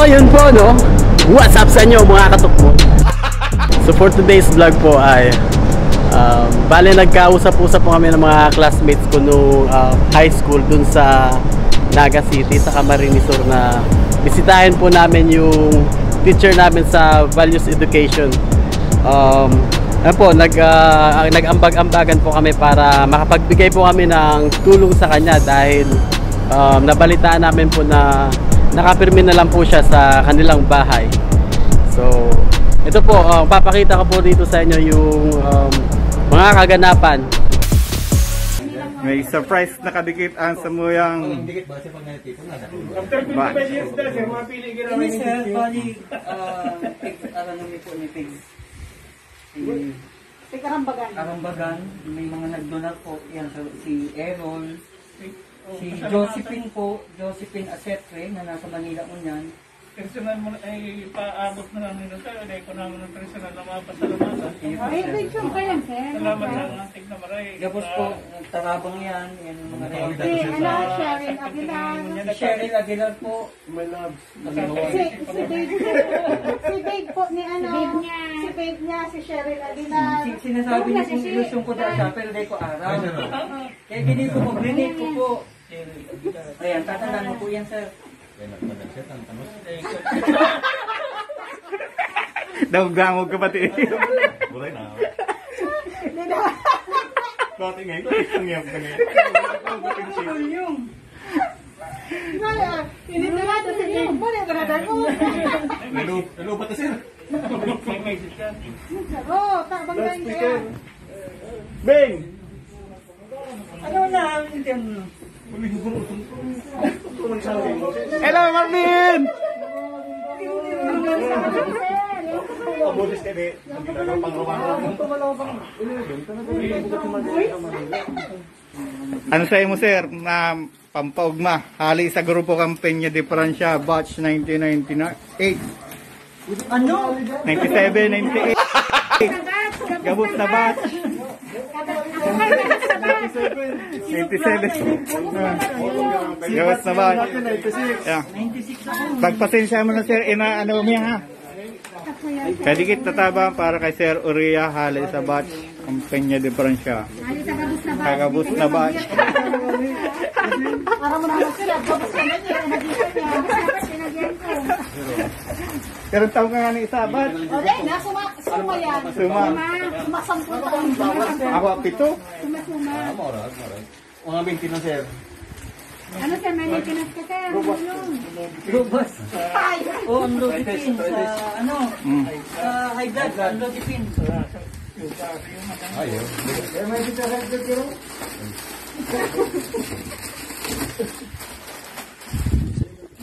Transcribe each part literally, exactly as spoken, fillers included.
So, yun po, no? What's up sa inyo, mga katukmon? So, for today's vlog po ay, um, bale, nagkausap-usap po kami ng mga classmates ko nung, uh, high school dun sa Naga City, sa Camarines Sur, na bisitahin po namin yung teacher namin sa Values Education. Um, yan po, nag, uh, nag-ambag-ambagan po kami para makapagbigay po kami ng tulong sa kanya dahil, um, nabalitaan namin po na nakapirmi na lang po siya sa kanilang bahay. So, ito po, uh, papakita ko po dito sa inyo yung, um, mga kaganapan. May surprise nakadikit ang samuyang. After twenty-five years na, sir, mapili ka Ini, naman sir, yung bali, ah, ex-, ano, ni po, ni Pig. Si Karambagan. Karambagan, may mga nagdonar po. Yan, so, si Errol, si Josephine po, Josephine Asetre, na nasa Manila ngunyan. Personal mo na, ay, paabot na lang nila, sir. Dahil ko naman ng personal na mapasalamatan. Ay, picture pa yan, sir. Salamat sa mga tigna maray. Gabos po, tarabang yan, yan ang mga Si, ano, Cheryl Aguilar. Si Cheryl Aguilar po. My love. Si, si Babe po. Si Babe po ni ano, Si Babe niya. Si Babe niya, si Cheryl Aguilar. Si, sinasabi niya kung ilusyon ko dahil siya, pero di ko aram. Kaya hindi ko mag-relate ko po. Ayan, tatandaan mo po yan, sir. Dangog-dangog ka pati. Buray na. Hindi na. Pati ngayon, pati ngayon, pati ngayon. Volume. Wala. Hindi na lang, kasi hindi mo na, wala na ako. Lalo, lalo ba to, sir? Oh, tabang lang yan. Bing! Ano na ang intyan mo? Hello, Marvin! Ano sa imo, sir, na pampaugma? Hali sa grupo kan Peña de Francia, batch nineteen ninety-eight. Ano? Ninety-seven, ninety-eight. Gabos na batch. Ninety-seven. Gabos na batch. Yeah. Pagpasensya mo na, sir, ina, ano mo yan, ha? Kadikit na tabang para kay Sir Uria, hali sa batch, ang Peña de Francia. Hali sa gabos na batch. Sa gabos na batch. Para mo naman sila, gabos na batch, yung naging niya. Gabos na batch, pinagyan ko. Pero tao ka nga ni isa, batch. O, dahil na, suma-, suma yan. Suma. Suma, sumasampu taon. Ako, pito. Suma-suma. Mga maintenance, sir. Ano, sir? May maintenance ka, sir? Lubas. Ay! Oo, ang Lodipine sa, ano, Mm. sa high blood, ang Lodipine. Ayun. Eh, may dito high blood, pero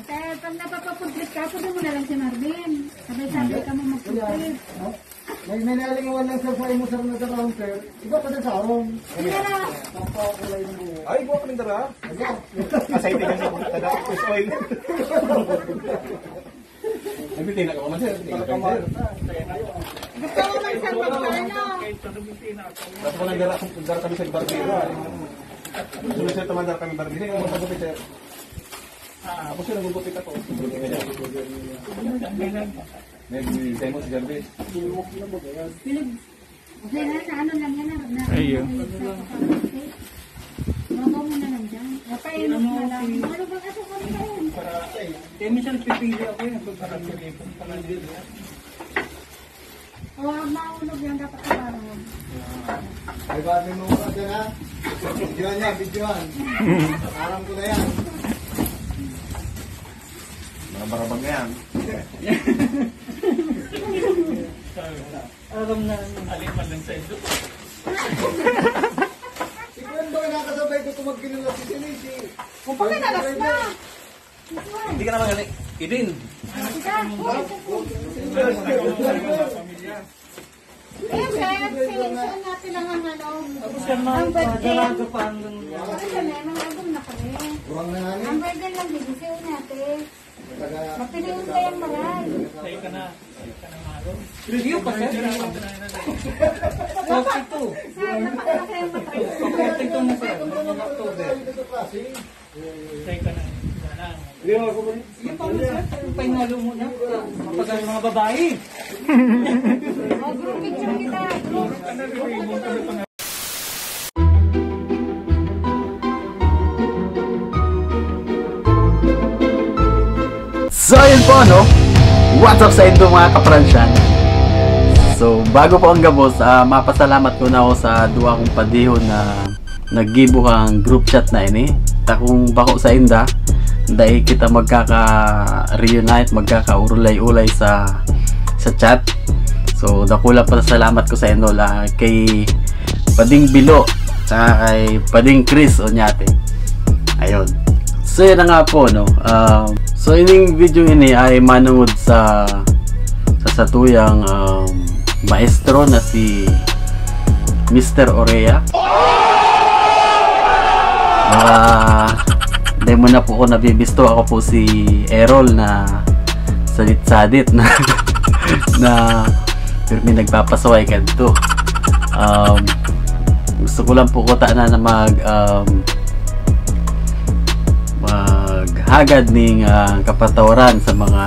Sir, pag napapapudrit ka, pwede mo na lang si Marvin. Sabay-sabay ka mo magpudrit. May, may nalingawan lang, sir, sa imo, sir, na daraon, sir. Iba pa din sa aron. Sige na. Pampakulay ng buhok. Ay, buhok ng dara? Ayan. Asay din sa buhok, tada. Fish oil. Ay, bitin ako naman, sir. Bitin ako, sir. Gusto mo lang, sir, magpaano? Ba't ko nagdara, nagdara kami sa barbero? Gusto mo, sir, tumandar kami barbero? Ano ba, sir? Ah, ako, sir, nagugupit ako. May bibigay mo si Jarvis. Philip, okay na, sa ano lang yan, na, na, Ayun. Mabaw mo na lang dyan. Napainom na lang. Ano bang aso kami na yun? Kaya minsan pipili ako yun. Pag O, ang mahulog yan, dapat sa bangon. Ay, ba, may mga ka dyan, ha? Videohan niya, videohan. Aram ko na yan. Mga barabag na yan. Alam na, ano. Alin man lang sa ito. Si Gwen ba nakasabay ko tumagkilala si Sinisi? Kung pagkanalas na. Hindi ka naman gali. Idin. Ayan, sir. Seleksyon natin lang ang ano, ang birthday. Ano siya, may mga album na kami. Ang birthday lang, bibisiyo natin. Mapiliin kayang maray. Review pa, sir. Forty-two. Sir, napakala kayang matay. Forty-two na, sir. October. Teka na. Wala. Sige pa mo, sir. Pahingalo mo na. Mapagay mga babae. Mag-group picture kita. Group. So, yun po, no? What's up sa inyo, mga kapransyan? So, bago po ang gabos, ah, mapasalamat ko na ako sa duwa kong padihon na naggibo kang group chat na ini. Ta kung bako sa inda, dai kita magkaka-reunite, magkakaurulay-ulay sa sa chat. So, dakula pa salamat ko sa inyo la kay Pading Bilo, sa kay Pading Chris Onyate. Ayun. So, yun na nga po, no? Um, so, ining video ini ay manungod sa sa satuyang um, maestro na si Mister Orea. Mga, dahil mo na po ako nabibisto, ako po si Errol na sadit-sadit na na pero may nagpapasaway kadto. Um, gusto ko lang po ko na, na mag um, maghagad ning ah, kapatawaran sa mga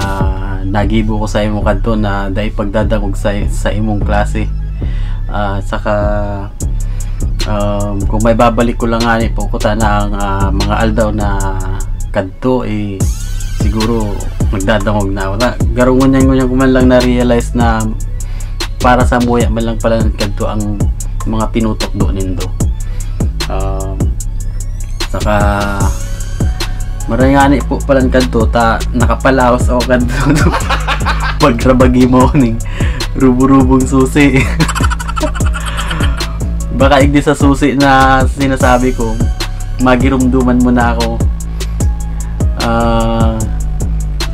nagibo ko sa imo kadto na dai pagdadangog sa, sa imong klase. Ah, saka um, kung may babalik ko lang nga ni po ko ta na ang ah, mga aldaw na kadto eh siguro nagdadangog na ako. Na, garong ngunyan-ngunyan ko man lang na-realize na para sa muya man lang pala kadto ang mga tinutukdo nindo. Um, saka maray nga ni po pala kadto ta nakapalaos ako kadto. Pagrabagi mo ning rubo-rubong susi. Baka igdi sa susi na sinasabi ko, magirumduman mo na ako. Ah,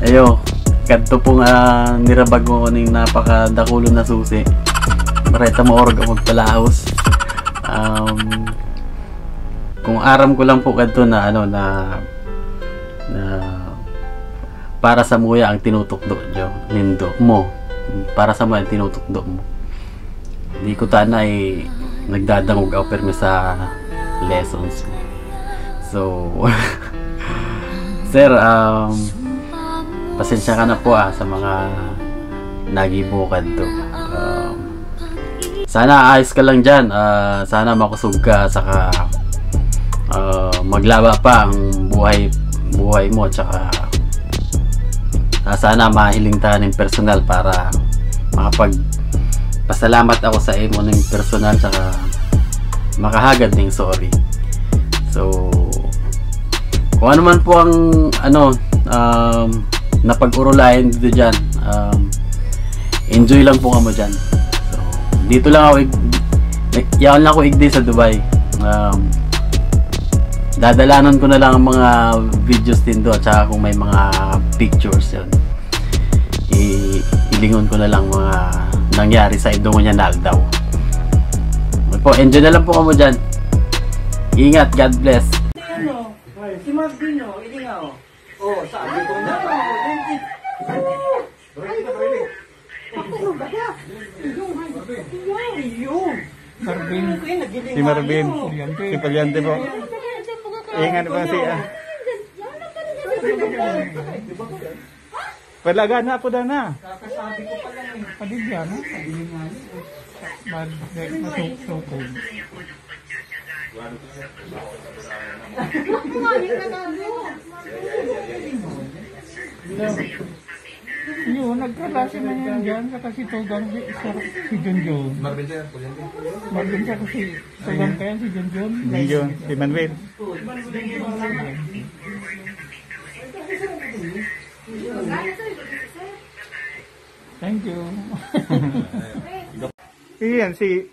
ayo, kadto pong ah, nirabag mo ning napakadakulo na susi. Mareta mo orog ang magpalahos. Um, kung aram ko lang po kadto na ano na na para sa muya ang tinutukdo nyo, nindo, mo. Para sa muya ang tinutukdo mo. Di ko tanay nagdadangog ako permi sa lessons mo. So, sir, um, pasensya ka na po ah, sa mga nagibo kadto. Um, sana ayos ka lang dyan. Ah, sana makusog ka, saka ah, maglaba pa ang buhay buhay mo, tsaka ah, sana mahiling ta ning personal para makapag pasalamat ako sa imo ning personal, tsaka makahagad ning sorry. So, kung ano man po ang ano um, napag-urulayan dito dyan, um, enjoy lang po kamo dyan. So, dito lang ako ig- yaon lang ako igdi sa Dubai. Um, dadalanon ko na lang ang mga videos nindo at saka kung may mga pictures yun, i- ilingon ko na lang mga nangyari sa idong niya na aldaw. Yun po, enjoy na lang po kamo dyan. Ingat, God bless. Ano? Si Marvin, oh, ilingaw. Oh, sabi ko na, oh, twenty. Marvin. Si Marvin. Si Paliante po. Ingat po si, ah. Palaga na po, dana. Kakasabi ko pa lang eh. Paligya, no? Sabi nga eh. Mag-, mag-, masuk-, sukog. Yun, nagkalasi na yan dyan, saka si Tugang, si, si, si Junjun. Marvin siya, Kuya. Marvin siya kasi Tugang kaya si Junjun. Junjun, si Manuel. Thank you. Iyan, si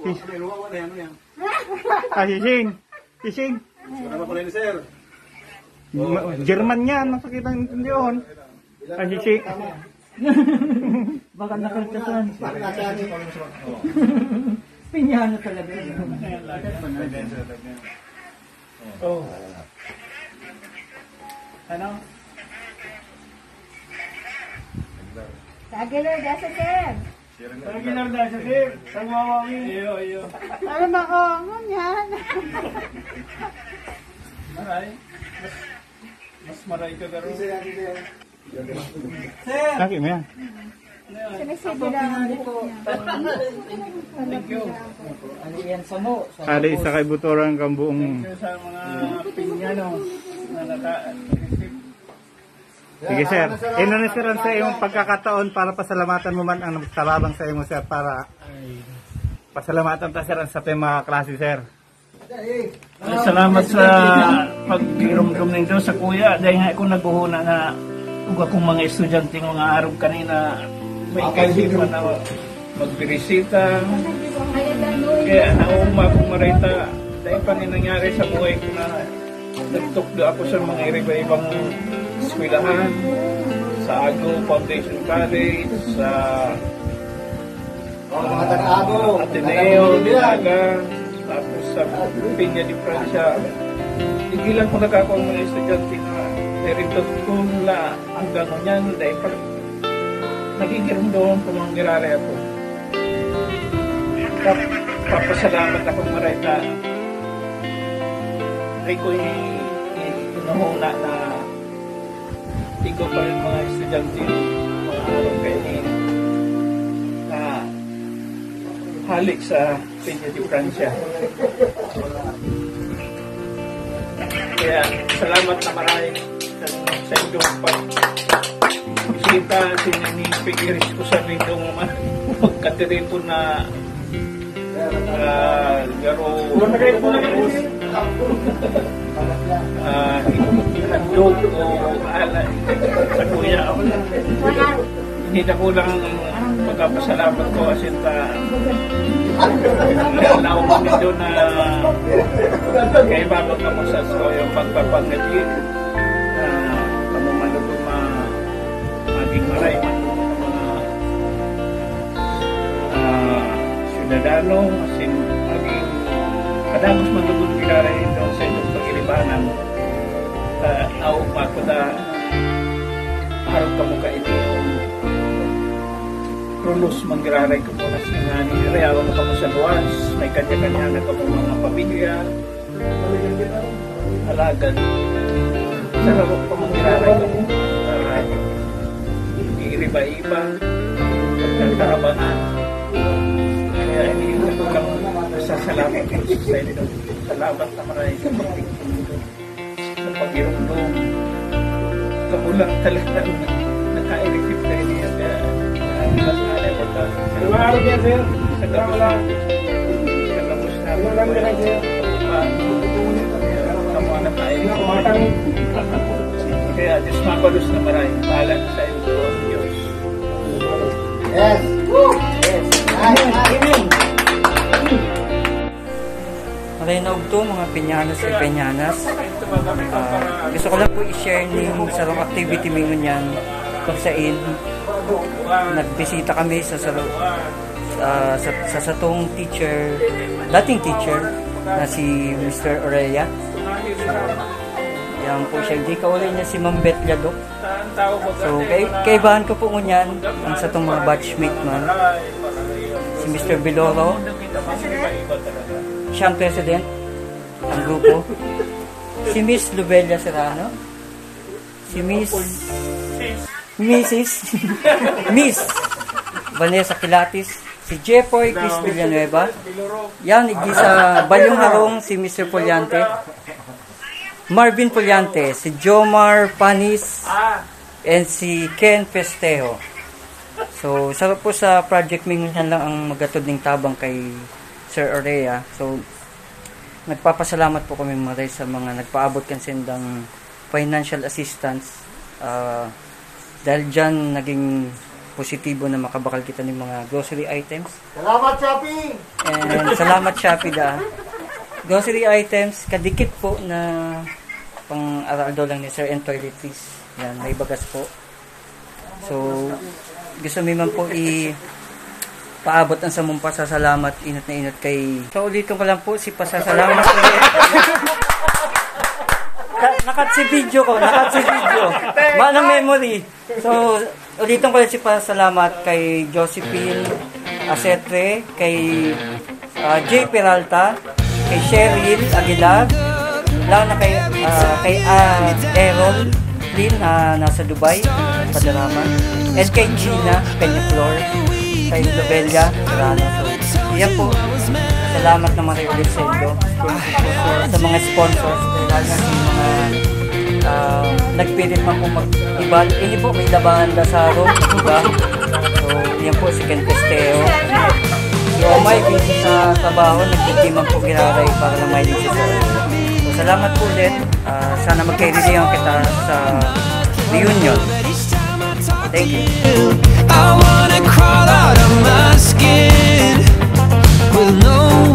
Sising. Ah, Sising. Sising. Ano pala ni sir? Ma- German yan, masakit ang intindihon. Ah, Sising. Baka nakaltasan. Pinyano talaga yun. Oh. Ano? Sa Aguilar, dasa, sir. Regular na siya, sir. Sa Wawawi. Iyo, iyo. Alam ako, ngunyan. Maray. Maray ka garo. Laki mo yan. Sinisige lang ang buhok niya. Thank you. Ano yan, samo? Sa Kali sa kaibuturan kang buong Thank you sa mga pinyano na naka-receive. Sige, sir. Ino ni sir ang sa iyong pagkakataon para pasalamatan mo man ang nagtababang sa imo, sir, para pasalamatan ta, sir, ang sa mga klase, sir. Salamat sa pagdumdom nindo sa kuya. Dahil nga ako naghuhuna na ug akong mga estudyante, mga arog kanina, may kaibigan na magbirisita. Kaya nauma akong marita. Dahil pa rin nangyari sa buhay ko na nagtukdo ako sa mga iba-ibang eskwelahan, sa Ago Foundation College, sa Mga taga-Ago, Ateneo, Dinaga, tapos sa Peña de Francia. Tigilan ko na ako ang mga estudyante na narito ko na hanggang ngunyan, dahil pa nagigirumdoon ko mga giraray ako. Pap- Papasalamat ako maray na ay ko i- i- inuhuna na ikaw pa rin mga estudyante, mga araw kayo ni na halik sa Peña de Francia. Kaya salamat na marami sa, sa inyong pag-bisita, sa inyong pag-iris ko sa inyong mga magkatiripon na Ah, pero, ah, handog o ala sa kuya. Hindi na ko lang magpapasalamat ko kasi ta, ang laom nito na kaibahan ka mo sa so, yung pagpapangadi na pamamaluto ma-, maging maray man mga, ah, syudadano, asin maging kadagos man lugod giraray ito sa inyong pagiribanan. Sa aog makuda, harap ka mo kaini, rulos manggiraray ka mo na sinani, reyawan ka mo sa luwas, may kanya-kanya na ka mo mga pamilya, alagad sa harap ka manggiraray ka mo, giraray, iiba-iba, nagtarabangan. Kaya hindi ko lang pasasalamat sa inyo. Salamat na maray sa pagtingin ko. Sa pagirumdom. Kamulang talaga nakairikit kayo niya. Kaya, ah, mas nga na yung pagka-, Sa mga araw niya, sir. Sa gabos na. Sa gabos na. Sa mga araw niya, sir. Pa, kaya, kamulang tayo. Kumatang. Kaya, Diyos mabalos na maray. Bahala na sa iyo, Diyos. Yes. Yes. Ay, ay. Amen. Maray na ugto, mga pinyanas kay pinyanas. Ah, gusto ko lang po i-share ning sarong activity mi ngunyan kung sain nagbisita kami sa saro-, ah, sa, sa satong teacher, dating teacher na si Mister Orea. Yan po siya, di kaulay niya si Ma'am Beth Ladok. So, kay-, kaibahan ko po ngunyan ang satong mga batchmate man. Si Mister Biloro, siyang president ng grupo. Si Miss Lubelia Serrano. Si Miss, Missus, Miss Vanessa Quilatis. Si Jeffoy Chris Villanueva. Yan, igdi sa Balyong Harong, si Mister Puliante. Marvin Puliante, si Jomar Panis, and si Ken Festejo. So, sa po sa project mi, minsan lang ang magatod ning tabang kay Sir Orea. So, nagpapasalamat po kami maray sa mga nagpaabot kan sendang financial assistance. Ah, dahil dyan, naging positibo na makabakal kita ng mga grocery items. Salamat, Shopee! And salamat, Shopee, da. Grocery items, kadikit po na pang-aral daw lang ni Sir and toiletries. Yan, may bagas po. So, gusto mi man po i-paabot ang samong pasasalamat, inot na inot kay... So, ulitin ko lang po si pasasalamat. Ka-, nakat si video ko, nakat si video. Manang memory. So, ulitin ko lang si pasasalamat kay Josephine Acetre, kay, ah, Jay Peralta, kay Cheryl Aguilar, Lalo na kay, ah, kay, ah, Aaron Flynn na nasa Dubai, Padaraman. And kay Gina Peñaflor, kay Lobelia Serrano. So, yan po. Salamat na maray ulit sa inyo. Sa mga sponsors, lalo na sa mga, ah, nagpilit man po mag-ibal. Ini po, may labahan da sa room, di ba? So, yan po, si Ken Testeo. So, may busy sa trabaho, nagtitiman po giraray para lang may lingkod sa. So, salamat po ulit. Ah, sana magkairilingan kita sa reunion. Thank you. I wanna crawl out of my skin with no